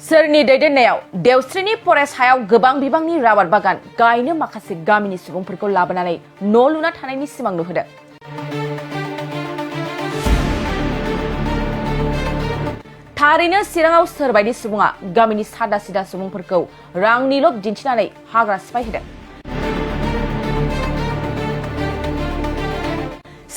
सोरनि दैदेननायाव देवस्रिनि फरायसायाव गोबां बिबांनि राबार बागान गायनो माखासे गामिनि सुबुंफोरखौ लाबोनानै न' लुना थानायनि सिमां नुहोदों। थारैनो चिराङाव सोरबायदि सुबुङा गामिनि सादा सिदा सुबुंफोरखौ रांनि लब दिन्थिनानै हाग्रा सिफायहोदों?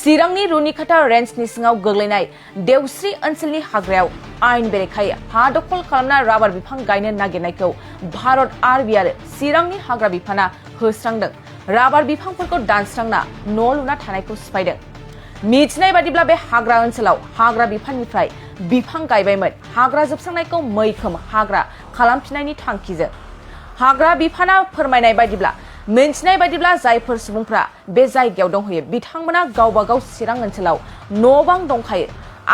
चिरांनि रुनिकाटा रेन्जनि सिङाव गोग्लैनाय देवस्रि ओनसोलनि हाग्रायाव आयेन बेरेखायै हा दखल खालामना राबार बिफां गायनो नागिरनायखौ भारत आरबि आरो चिरांनि हाग्रा बिफाना होस्रांदों। राबार बिफांफोरखौ दानस्रांना न' लुना थानायखौ सिफायदों। मिथिनाय बादिब्ला बे हाग्रा ओनसोलाव हाग्रा बिफाननिफ्राय बिफां गायबायमोन। हाग्रा जोबस्रांनायखौ मैखोम हाग्रा खालामफिननायनि थांखिजों। हाग्रा बिफाना फोरमायनाय बायदिब्ला मिथिनाय बायदिब्ला जायफोर सुबुंफ्रा बे जायगायाव दंहैयो बिथांमोना गावबा गाव चिरां ओनसोलाव न' बां दंखायो।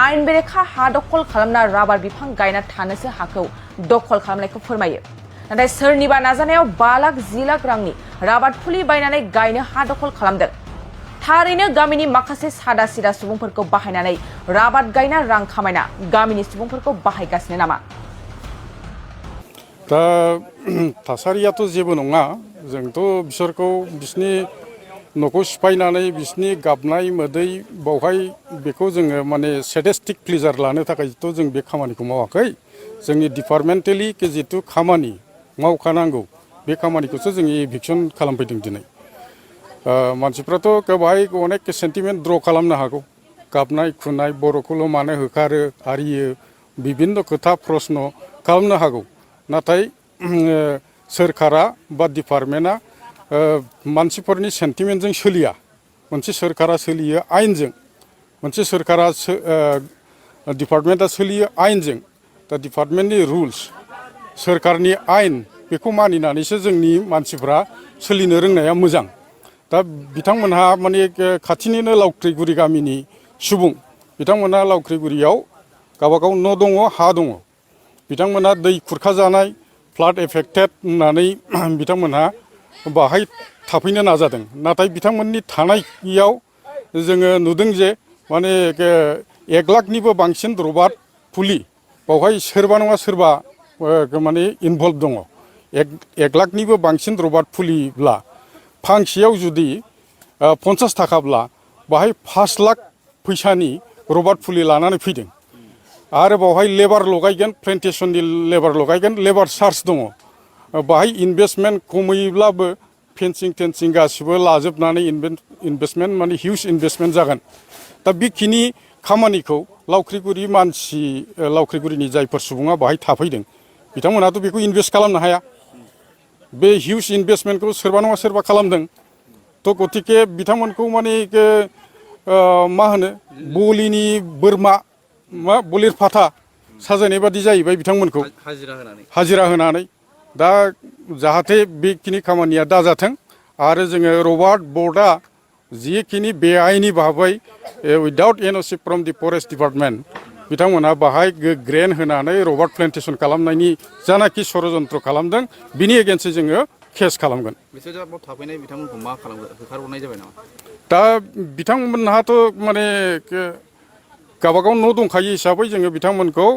आयेन बेरेखा हा दखल खालामना राबार बिफां गायना थानोसो हाखौ दखल खालामनायखौ फोरमायो। नाथाय सोरनिबा नाजानायाव 5 लाख 10 लाख रांनि राबार फुलि बायनानै गायनो हा दखल खालामदों। थारैनो गामिनि माखासे सादा सिदा सुबुंफोरखौ बाहायनानै राबार गायना रां खामायना गामिनि सुबुंफोरखौ बाहायगासिनो नामा? दा थासारियाथ' जेबो नङा। जोंथ' बिसोरखौ बिसिनि न'खौ सिफायनानै बिसिनि गाबनाय मोदै बावहाय बेखौ जोङो माने सेडेस्टिक प्लेजार लानो थाखायथ' जों बे खामानिखौ मावाखै। जोंनि डिपार्टमेन्टेलि जिथु खामानि मावखानांगौ बे खामानिखौसो जोङो इभिकसन खालामफैदों दिनै। मानसिफ्राथ' बेवहाय अनेक सेन्टिमेन्ट ड्र खालामनो हागौ। गाबनाय खुनाय बर'खौल' मानो होखारो आरियो बिभिन्न खोथा प्रश्न खालामनो हागौ। नाथाय सोरखारा बा डिपार्टमेन्टआ मानसिफोरनि सेन्टिमेन्टजों सोलिया। मोनसे सोरखारा सोलियो आयेनजों। मोनसे सोरखारा डिपार्टमेन्टआ सोलियो आयेनजों। दा डिपार्टमेन्टनि रुल्स सोरखारनि आयेन बेखौ मानिनानैसो जोंनि मानसिफ्रा सोलिनो रोंनाया मोजां। दा बिथांमोनहा माने खाथिनिनो लावख्रिगुरि गामिनि सुबुं। बिथांमोनहा लावख्रिगुरियाव गावबागाव न' दङ, हा दङ। बिथांमोनहा दै खुरखा जानाय फ्लाड एफेक्टेड होननानै बिथांमोनहा बाहाय थाफैनो नाजादों। नाथाय बिथांमोननि थानायाव जोङो नुदों जे माने 1 लाखनिबो बांसिन रबार फुलि बावहाय सोरबा नङा सोरबा माने इनभल्भ दङ। 1 लाखनिबो बांसिन रबार फुलिब्ला फांसेयाव जुदि 50 थाखाब्ला बाहाय 5 लाख फैसानि रबार फुलि लानानै फैदों। आरो बावहाय लेबार लगायगोन, प्लेन्टेसननि लेबार लगायगोन, लेबार चार्ज दङ। बाहाय इनभेस्टमेन्ट खमैब्लाबो फेन्सिं टेन्सिं गासिबो लाजोबनानै इनभेस्टमेन्ट माने हिउज इनभेस्टमेन्ट जागोन। दा बेखिनि खामानिखौ लावख्रिगुरिनि जायफोर सुबुङा बाहाय थाफैदों बिथांमोनहाथ' बेखौ इनभेस्ट खालामनो हाया। बे हिउज इनभेस्टमेन्टखौ सोरबा नङा सोरबा खालामदों। थ' गतिके बिथांमोनखौ माने मा होनो बलिनि बोरमा बलिर फाथा साजायनाय बादि जाहैबाय बिथांमोनखौ हाजिरा होनानै। दा जाहाथे बेखिनि खामानिया दाजाथों आरो जोङो रबार्ट बर्डआ जिखिनि बेआइनि भाबै without NOC from the forest department बिथांमोनहा बाहाय ग्रेन होनानै रबार्ट प्लेन्टेसन खालामनायनि जानाखि षड़यन्त्र खालामदों बिनि एगेन्स्टै जोङो केस खालामगोन। बिसोर थाफैनाय बिथांमोनखौ मा खालामगोन? होखारहरनाय जाबाय नामा? दा बिथांमोनहाथ' माने गावबागाव न' दंखायो हिसाबै जोङो बिथांमोनखौ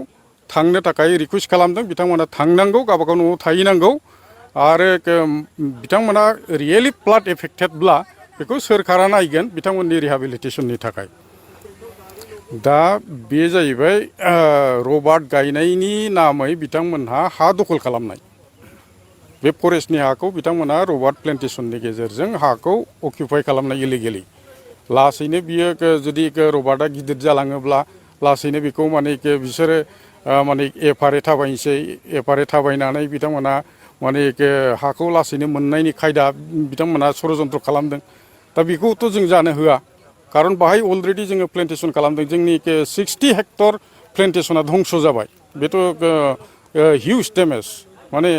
थांनो थाखाय रिकुवेस्ट खालामदों। बिथांमोना थांनांगौ, गावबागाव न'आव थाहैनांगौ। आरो बिथांमोना रियेलि फ्लाड एफेक्टेडब्ला बेखौ सोरखारा नायगोन बिथांमोननि रिहेबिलिटेसननि थाखाय। दा बे जाहैबाय रबार्ट गायनायनि नामै बिथांमोनहा हा दखल खालामनाय। बे फरेस्टनि हाखौ बिथांमोना रबार्ट प्लेन्टेसननि गेजेरजों हाखौ अकिउपाइ खालामनाय इलिगेलि। लासैनो बियो जुदि रबार्टआ गिदिर जालाङोब्ला लासैनो बेखौ माने बिसोरो माने एफारे थाबायनानै बिथांमोना माने हाखौ लासैनो मोननायनि खायदा बिथांमोना षड़यन्त्र खालामदों। दा बेखौथ' जों जानो होआ। खारन बाहाय अलरेडि जोङो प्लेन्टेसन खालामदों। जोंनि 60 हेक्टर प्लेन्टेसना धंस जाबाय। बेथ' हिउज डेमेज। माने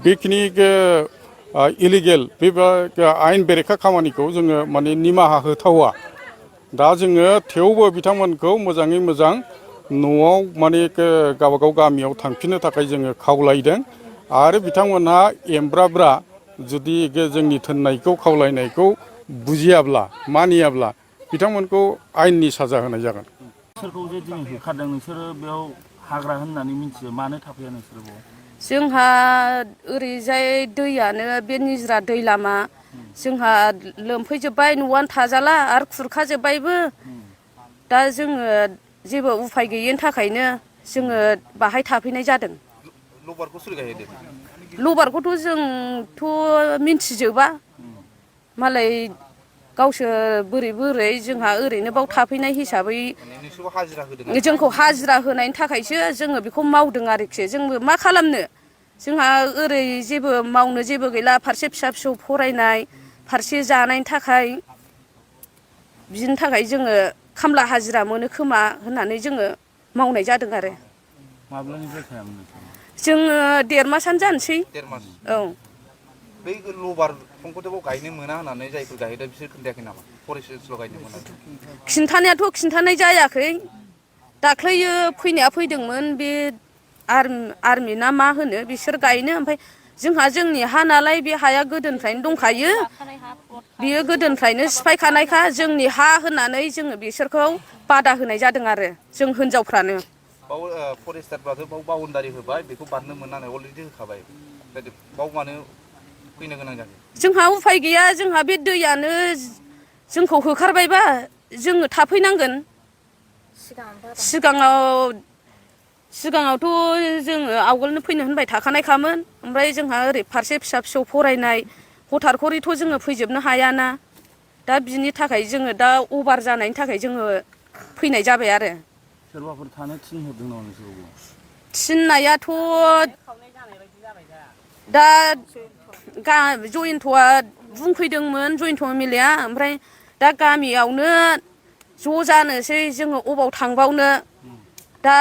बेखिनि इलिगेल बे आयेन बेरेखा खामानिखौ जोङो माने निमाहा होथावा। दा जोङो थेवबो बिथांमोनखौ मोजाङै मोजां न'आव माने गावबागाव गामियाव थांफिननो थाखाय जोङो खावलायदों। आरो बिथांमोनहा एमब्राब्रा जुदि जोंनि थोननायखौ खावलायनायखौ बुजियाब्ला मानियाब्ला बिथांमोनखौ आयेननि साजा होनाय जागोन। सोरखौ जे दिनै होखारदों नोंसोरो बेयाव हाग्रा होननानै मिथियो मानो थाफैया नोंसोरो बाव? जोंहा ओरैजाय दैयानो बे निजरा दै लामा जोंहा लोमफैजोब्बाय न'आनो थाजाला आरो खुरखाजोब्बायबो दा जोङो जेबो उफाय गैयिनि थाखायनो जोङो बाहाय थाफैनाय जादों। लबारखौ सोर गायहोदों? लबारखौथ' जोंथ' मिन्थिजोबा मालाय गावसोर बोरै जोंहा ओरैनो बाव थाफैनाय हिसाबै नोंसोरबो हाजिरा होदों? जोंखौ हाजिरा होनायनि थाखायसो जोङो बेखौ मावदों आरोखि जोंबो मा खालामनो जोंहा ओरै जेबो मावनो जेबो गैला फारसे फिसा फिसौ फरायनाय फारसे जानायनि थाखाय बिनि थाखाय जोङो खामला हाजिरा मोनो खोमा होननानै जोङो मावनाय जादों आरो। माब्लानिफ्राय थायामोन नोंसोर? जोङो 1.5 मासानो जानोसै। 1.5 मास? औ। बै लबार बिफांखौथ' गायनो मोना होननानै जायफोर गायदों बिसोर खोन्थायाखै नामा? फरेस्ट ओनसोलाव गायनो मोना? खिन्थानायाथ' खिन्थानाय जायाखै दाख्लैयो फैनाया फैदोंमोन बे आर्मि ना मा होनो बिसोर गायनो ओमफ्राय जोंहा जोंनि हा नालाय बे हाया गोदोनिफ्रायनो दंखायो बियो गोदोनिफ्रायनो सिफायखानायखा जोंनि हा होननानै जोङो बिसोरखौ बादा होनाय जादों आरो जों हिनजावफ्रानो। बाव फरेस्टारफ्राथ' बाव बाउन्डारि होबाय बेखौ बारनो मोना होननानै अलरेडि होखाबाय बाव मानो फैनो गोनां जाखो? जोंहा उफाय गैया जोंहा बे दैयानो जोंखौ होखारबायबा जोङो थाफैनांगोन। सिगाङावथ' जोङो आवगोलनो फैनो होनबाय थाखानायखामोन ओमफ्राय जोंहा ओरै फारसे फिसा फिसौ फरायनाय हथारखरिथ' जोङो फैजोबनो हायाना दा बिनि थाखाय जोङो दा अभार जानायनि थाखाय जोङो फैनाय जाबाय आरो। सोरबाफोर थानो थिनहरदों नामा नोंसोरखौ? थिननायाथ' दा जयन्तआ बुंफैदोंमोन जयन्त एमएलएआ ओमफ्राय दा गामियावनो ज' जानोसै जोङो अबाव थांबावनो दा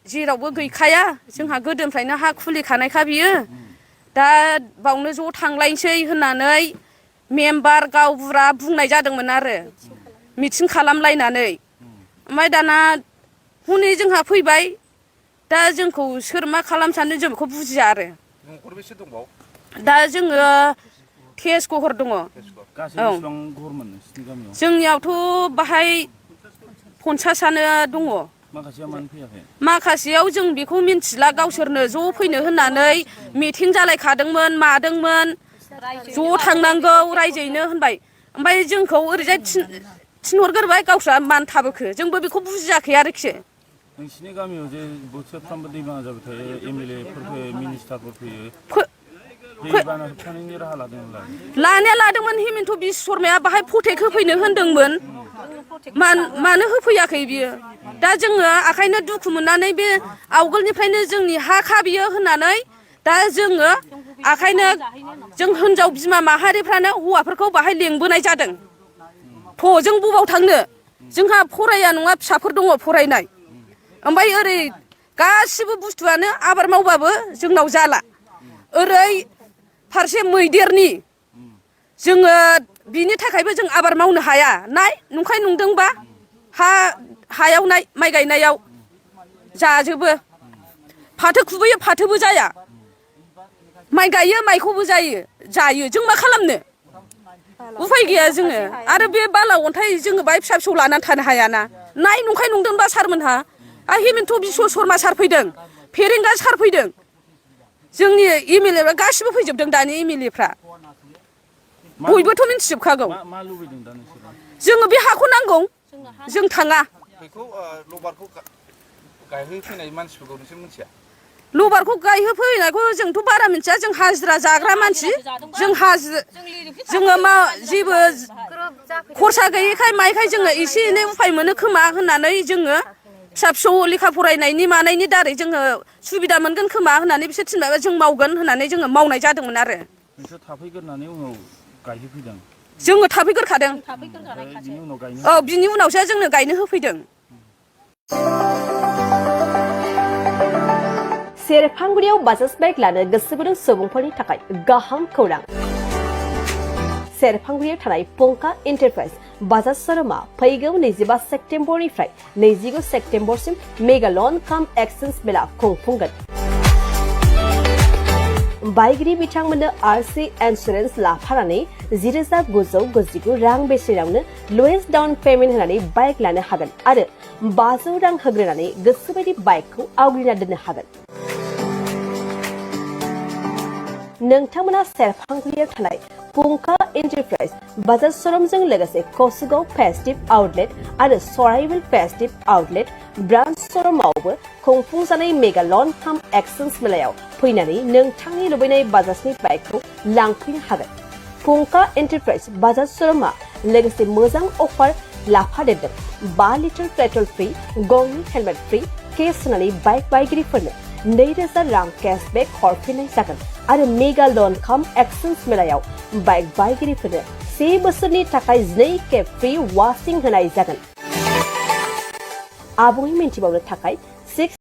जेरावबो गैखाया जोंहा गोदोनिफ्रायनो हा खुलिखानायखा बियो दा बावनो ज' थांलायनोसै होननानै मेम्बार गावबुरा बुंनाय जादोंमोन आरो मिटिं खालामलायनानै ओमफ्राय दाना हनै जोंहा फैबाय दा जोंखौ सोर मा खालामनो सानदों जों बेखौ बुजिया आरो। न'खरबेसे दंबाव? दा जोङो तेजघर दङ। गासै बेसेबां घरमोन नोंसिनि गामियाव? जोंनियावथ' बाहाय 50आनो दङ। माखासेया मानो फैयाखै? माखासेयाव जों बेखौ मिन्थिला गावसोरनो ज' फैनो होननानै मिटिं जालायखादोंमोन मादोंमोन ज' थांनांगौ रायजोयैनो होनबाय ओमफ्राय जोंखौ ओरैजाय थिनहरग्रोबाय गावस्रा मानो थाबोखो जोंबो बेखौ बुजियाखै आरोखि। नोंसिनि गामियाव जे बोसोरफ्रामबो दैबाना जाबाय थायो एमएलएफोर फैयो मिनिस्टारफोर फैयो दैबाना होबथानायनि राहा लादोंमोन? लानाया लादोंमोन हिमन्त बिश्व शर्माया बाहाय प्रटेक्ट होफैनो होनदोंमोन मानो होफैयाखै बियो दा जोङो आखायनो दुखु मोननानै बे आवगोलनिफ्रायनो जोंनि हा बियो होननानै दा जोङो आखायनो जों हिनजाव बिमा माहारिफ्रानो हौवाफोरखौ बाहाय लेंबोनाय जादों। जों बबाव थांनो जोंहा फराया नङा फिसाफोर दङ फरायनाय ओमफ्राय ओरै गासिबो बुस्थुआनो आबाद मावबाबो जोंनाव जाला ओरै फारसे मैदेरनि जोङो बिनि थाखायबो जों आबाद मावनो हाया नाय नंखाय नंदोंबा हायाव नाय माइ गायनायाव जाजोबो फाथो खुबैयो फाथोबो जाया माइ गायो माइखौबो जायो जों मा खालामनो उफाय गैया जोङो आरो बे बाला अन्थाइ जोङो बाहाय फिसा फिसौ लानानै थानो हायाना नाय नंखाय नंदोंबा सारमोनहा हिमन्त बिश्व शर्मा सार फैदों फेरेंगा सार फैदों जोंनि एमएलए गासिबो फैजोबदों दानि एमएलएफ्रा बयबोथ' मिन्थिजोबखागौ। मा लुबैदों दा नोंसोरो? जोङो बे हाखौ नांगौ जों थाङा। बेखौ लबारखौ गायहोफैनाय मानसिफोरखौ नोंसोर मिथिया? लबारखौ गायहोफैनायखौ जोंथ' बारा मिथिया जों हाजिरा जाग्रा मानसि जोङो मा जेबो खरसा गैयैखाय मायखाय जोङो एसे एनै उफाय मोनो खोमा होननानै जोङो फिसा फिसौ लेखा फरायनायनि मानायनि दारै जोङो सुबिदा मोनगोन खोमा होननानै बिसोर थिनबाय जों मावगोन होननानै जोङो मावनाय जादोंमोन आरो। नोंसोर थाफैग्रोनानै उनाव गायहोफैदों? जोङो थाफैग्रोखादों। औ बिनि उनावसो जोंनो गायनो होफैदों। सेरफांगुरियाव बाजाज बाइक लानो गोसो गुदुं सुबुंफोरनि थाखाय गाहाम खौरां। सेरफांगुरियाव थानाय पंका एन्टारप्राइज बाजाज शोरूमा फैगौ 25 सेप्तेम्बरनिफ्राय 29 सेप्तेम्बरसिम मेगा लन काम एक्सचेन्ज मेला खुंफुंगोन। बाइगिरि बिथांमोननो आरसि इन्सुरेन्स लाफानानै 10,999 रां बेसेनावनो लवेस्ट डाउन पेमेन्ट होनानै बाइक लानो हागोन आरो 500 रां होग्रोनानै गोसोबायदि बाइकखौ आवग्रिना दोननो हागोन। नोंथांमोना सेरफांगुरियाव थानाय फुंखा एन्टारप्राइज बाजार श'रुमजों लोगोसे कसुगाव फेस्टिभ आउटलेट आरो सराइबिल फेस्टिभ आउटलेट ब्रान्च श'रुमावबो खुंफुंजानाय मेगा लन काम एक्सचेन्ज मेलायाव फैनानै नोंथांनि लुबैनाय बाजाजनि बाइकखौ लांफैनो हागोन। फुंखा एन्टारप्राइज बाजार श'रुमा लोगोसे मोजां अफार लाफादेरदों। 5 लिटार पेट्रल फ्रि, गंनि हेलमेट फ्रि, केस होनानै बाइक बायगिरिफोरनो 2,000 रां केशबेक हरफिननाय जागोन आरो मेगा लन काम एक्सचेन्ज मेलायाव बाइक बायगिरिफोरनो 1 बोसोरनि थाखाय 2 खेब फ्रि वाशिं होनाय जागोन। आबुङै मिन्थिबावनो थाखाय